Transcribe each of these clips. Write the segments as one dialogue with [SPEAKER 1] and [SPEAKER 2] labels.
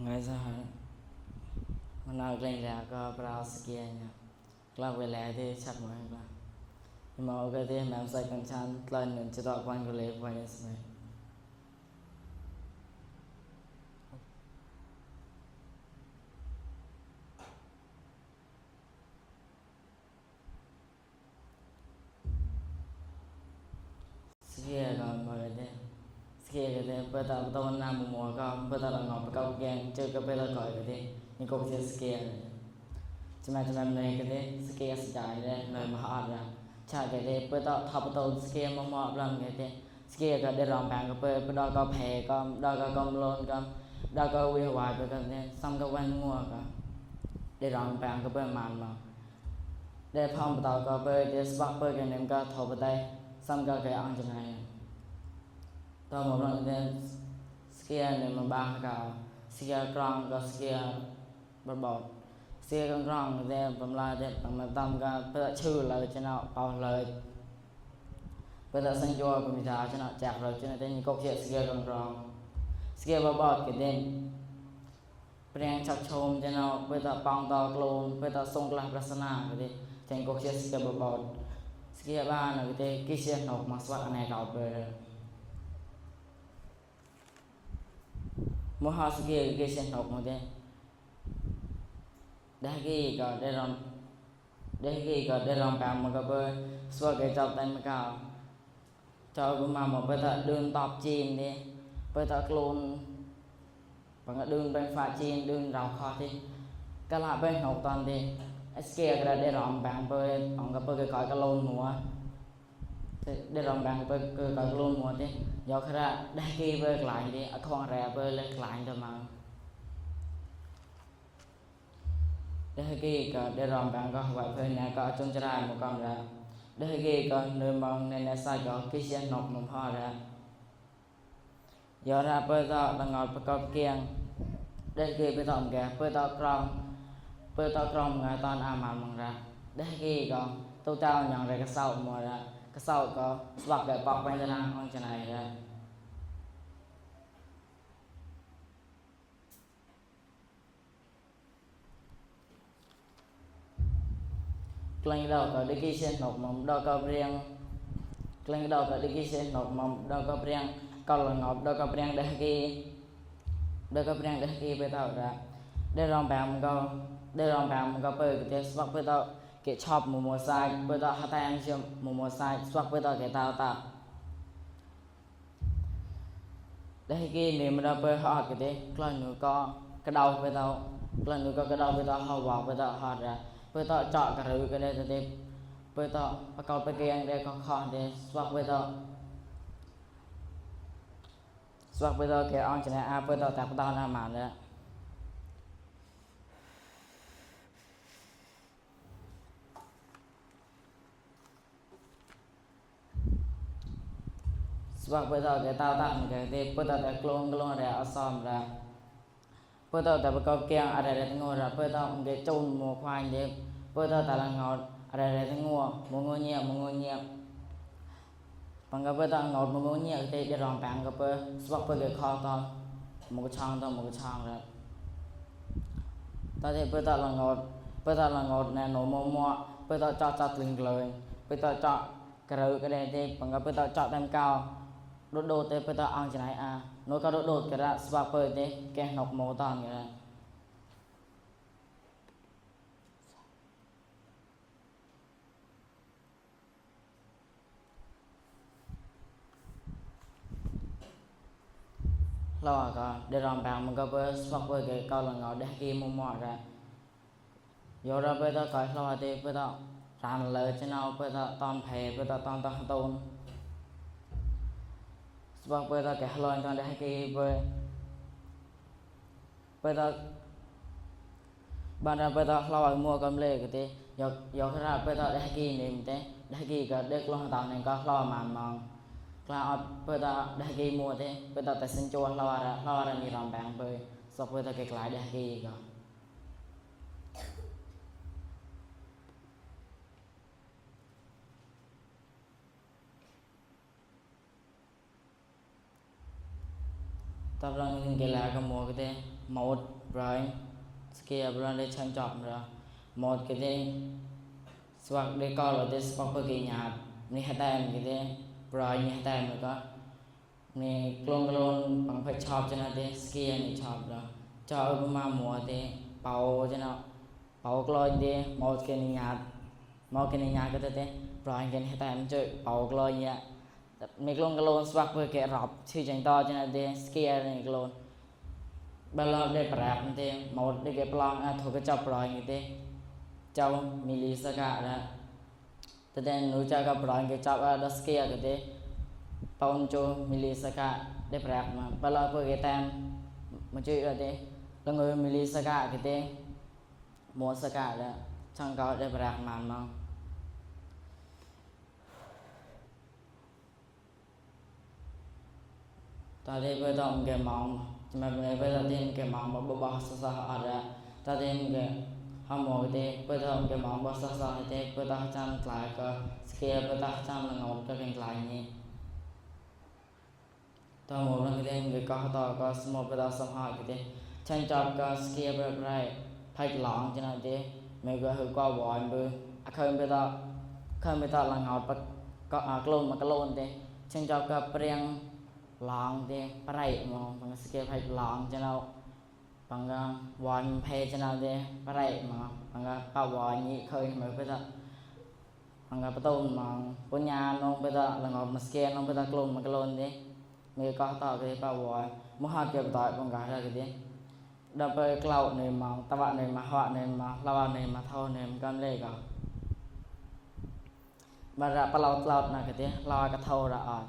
[SPEAKER 1] ngày sau mình nào lên là có browse kia nha là về lại thì chắc mọi người nhưng mà ok thì mình sẽ cần chán lên mình sẽ đọc quan của lễ của anh ấy Sekian kan bagainya sekian kan pada tahun nama mua kan pada langau kau yang cakap pada kau itu ni kau sekian cuma ni kan sekian sejak ni mahal lah cak kan pada tahun sekian mua belam kan sekian kan dia rampang kan pada kau pay kan dah kau loan kan dah kau wihwai kan sam kau wan mua kan dia rampang kan mana dia faham betul kau dia sebab kan nem kau tahu betul sam kau kayak ang jenai tao một lần thế skia này mà ba cả skia krong có skia bọt bọt skia con krong thế bấm lại thế bằng mà tâm cả bây chữ lời cho nó bao lời bây giờ sinh cho mình thả cho nó chặt rồi cho nên tên câu chuyện skia con krong skia bọt bọt cái tên Prang chặt chôm cho nó bây giờ bong to luôn bây giờ sông la prasana cái gì tên câu chuyện skia bọt bọt skia ba là cái kia chuyện học mà soát anh này đọc về Moha sekian kesan học mà thế, dah cái để làm bám mà cái xóa cái chọc tay mà cao, cho cái mà bây giờ đường top chim đi, bây giờ clone, bằng cái đường bên phải chim đường rào kho thì, cái là bên học toàn thì, sekian cái để làm bám bây, bằng cái coi cái lôn mua, để làm bám bây cái coi lôn mua thì. Do khá đa kỳ với lại đi không rẻ với lại thôi mà đa kỳ có để làm bạn có vậy thôi nè có trong trái một con ra đa kỳ có nơi mong nên là sai có cái xe nọc một hoa ra do ra bây giờ là ngọt có kiêng đa kỳ bây giờ kìa bây giờ krong ngày toàn mặn ra đa kỳ có tôi trao nhận ra cái sau mà ra cái sau có hoặc cái bọc bên trên ăn con này ra Klang đầu có dedication nộp mầm đâu có riêng Klang đầu có dedication nộp mầm đâu có riêng còn là ngọc đâu có riêng để khi bây giờ ra để làm bạn có bởi cái swap bây giờ cái chop mùa sai bây giờ hai tay em chưa mùa sai swap bây giờ cái tao để khi niệm ra bởi họ cái đấy Klang nữa có cái đầu bây giờ Klang nữa có cái đầu bây giờ họ vào bây giờ họ ra bây giờ chọn cái rưỡi cái này thì bây giờ bắt đầu cái kia đây có khó để swap bây giờ cái on trên này bây giờ tập tao làm màn nữa swap bây giờ cái tao tặng cái thì bây giờ cái clone này ở xóm ra bây giờ tập cái kia ở đây ngồi ra bây giờ cái chôn một khoai để bây giờ ta là ngồi ở đây ngồi một ngôi nhà bằng cái bây giờ ngồi một ngôi nhà thì để làm bạn cái bây swap cái kho to một cái chang rồi ta thì bây giờ là ngồi này nổ mua bây giờ cho linh lời bây giờ cho cái rưỡi cái này thì bằng cái bây giờ cho tem cao đốt thì bây giờ ăn cái này nó có đốt cái ra swap thì cái nọc màu toàn cái này lo có để làm bạn mình có với swap với cái câu là ngồi để kia mua ra vô ra bây giờ coi lo thì bây giờ làm lời cho nó bây giờ toàn phê bây giờ toàn tôn swap bây giờ cái lo cho để kia bây giờ bạn ra bây giờ lo mua cầm lê cái tí vô ra bây giờ để kia niệm thế để kia cái để lo tao này có lo mong là bây giờ đại kỳ mua thế bây giờ ta xin cho lo ra nhiều làm bạn bởi sau bây giờ cái lại đại kỳ rồi tập ra những cái lá cái mùa cái thế một rồi skia rồi để chăn chọn rồi một cái thế swag để coi là để swag cái nhàนี่ให้ได้มันก็ได้ปล่อยนี่ให้ได้มันก็นี่กลงบางไปชอบจังนะเด้สกีนี่ชอบแล้วชอบมาหมัวเด้เป่าจังนะเป่ากลอยเด้มอสกันนี่ญาก็ได้ปล่อยกันให้ได้มันจะเป่ากลอยเนี่ยมีกลงสวักเพื่อแกรอบชื่อจังต่อจังนะเด้สกีนี่กลงบาลอได้ปราบมันเด้มอสได้แกปลองถูกก็จับปล่อยนี่เด้เจ้ามิลิสกะนะแต่thenนูจะกับปล่อยแกจับดัสกีก็ได้ปอนโจมิลิสกะได้ปราบมาบาลอเพื่อแกแต้มมันช่วยเราเด้แล้วงูมิลิสกะก็ได้หมอสกะแล้วช่างก็ได้ปราบมามั้งตอนนี้เพื่อต้องแกมองจะมาเป็นเพื่อที่แกมองบ่สะอาดแล้วตอนนี้แกหาหมอก็ได้เพื่อต้องแกมองบ่สะอาดได้เพื่อต้องจำกลายก็สเกลเพื่อต้องจำละงดก็เป็นกลายนี้ตอนหมดแล้วก็ได้เงินก็ต่อก็สมมติเพื่อต้องสมหายก็ได้ฉันจับก็สเกลแบบไรไพ่หลองจะนั่นได้ไม่ก็คือก็วอนเบื่อเคยไปต่อละงดก็กลุ่มมันก็โลนได้ฉันจับก็เปลี่ยนลองเด้ปะไรมองบางสเกลไผลองจะเอาบางก็วอนเพจะเอาเด้ปะไรมองบางก็ป้าวอนนี้เคยมาไปตะบางก็ประตูมองปัญญาน้องไปตะละงอมาสเกลน้องไปตะกลุ่มมันก็โลนเด้มีก็ต่อไปป้าวอนมหาเก็บต่อยบางก็ได้ก็เด้ดับไปกล่าวในมองตะวันในมาหะในมาลาวในมาเท่าในมันก็เลยก็บาระปะเราน่ะก็เด้ลาวก็เท่าละอ่อน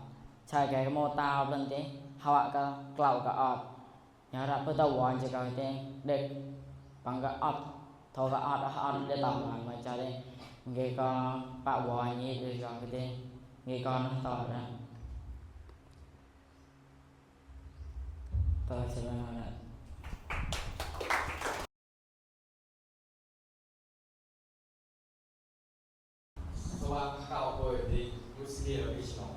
[SPEAKER 1] ใช่แกก็โมตาวเรื่องเด้ฮาวะก็กล่าวก็ออดอย่าระเพื่อตะวันจะก็เด้เด็กปังก็ออดเท่าก็ออดได้ตามมาจะเด้เงยก็ปะวานนี้เลยก็เด้เงยก็ต่อนะต่อใช่ไหมนะ
[SPEAKER 2] สวัสดีครับเปิดดีมุสลิมวิชา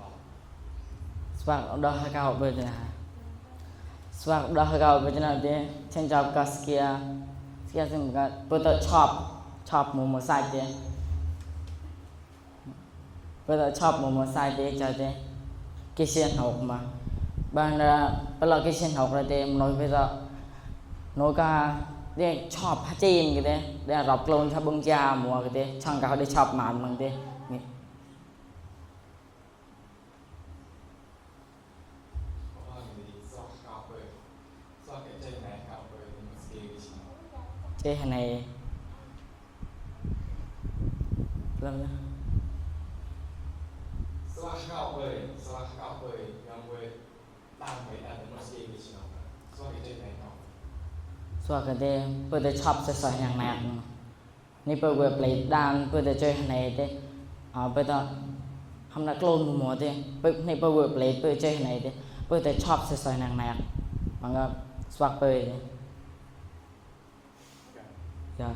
[SPEAKER 1] Swag udah kau berjana. Swag udah kau berjana deh. Cenjab kaskia sih enggak. Betul chop momo side deh. Betul chop momo side deh jadi. Kitchen học mà. Ban ra kalau kitchen học ra deh nói betul. Nói cả deh chop hajin gitu deh. Deh rap klon chop bung jam mua gitu deh. Chang kau deh chop man mang deh. เจให้ในเริ่มนะ
[SPEAKER 2] สวัสดีครับเปิดยังเว้ยตั้งไว้แต่มุสลิมวิชาสวัสดีเจไหนครับ
[SPEAKER 1] สวัสดีเปิดช็อปสวยๆอย่างแรงนี่เปิดเว็บเลยด้านเปิดเจให้ในเด้เปิดทำนักลงหมดเด้เปิดในเปิดเว็บเลยเปิดเจให้ในเด้เปิดช็อปสวยๆอย่างแรงมันก็สวัสดีเปิดจ้ะ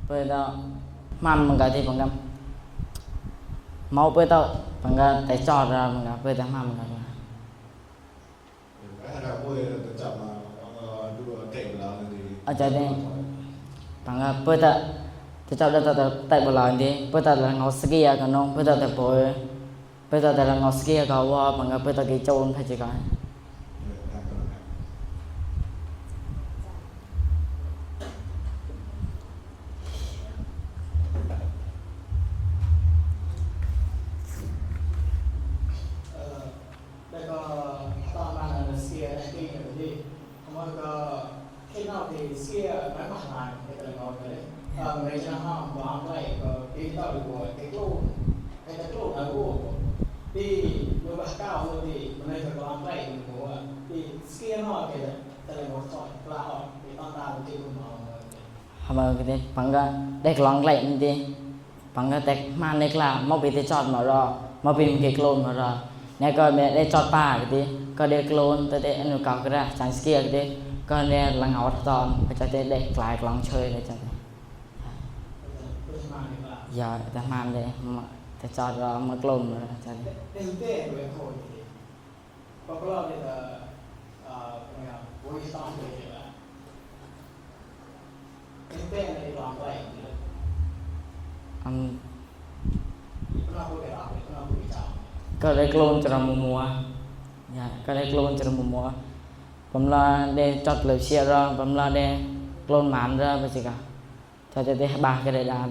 [SPEAKER 1] เปิดมันก็ที่ผมก็เมาเปิดผมก็แต่จอดแล้วผมก็เปิดแต่มันก็
[SPEAKER 2] ถ้าพูดจะจับมาดูเก่งแล้วดี
[SPEAKER 1] อาจารย์เนี่ยผมก็เปิดจะจับได้แต่บอลอะไรดีเปิดแต่ละงอสกี้กันน้องเปิดแต่ปอยเปิดแต่ละงอสกี้ก็ว่าผมก็เปิดแต่กี่โจนไปจีกัน
[SPEAKER 3] mereka bahan baik kita buat itu aku di beberapa kau di mereka bahan baik bahwa di sekian orang kita telemorot pelawak di tanda di rumah
[SPEAKER 1] ทำอะไรกันปังก็ได้ลองเล่นดิปังก็แต่มาในกลางมาไปที่จอดมารอมาเป็นเกลโลนมารอ nè coi mẹ đây chọt pa cái tí coi đây clone tới đây anh nó cào cái ra chẳng kia cái tí coi nè là ngáo tòn phải cho đây lại lòng chơi này cho giờ ta mang đây mà ta chọt rồi mà clone rồi cho đây
[SPEAKER 3] Resulté gue thôi. Kalau kita voice sound gitu lah. Resulté dari orang lain. Pernah aku kira, pernah aku bicara.
[SPEAKER 1] ก็ได้กลนจนมัวก็ได้กลนจนมัวผมละได้จอดเลยเชียร์รองผมละได้กลนหมานraไปสิกะจะได้บาก็ได้ดาน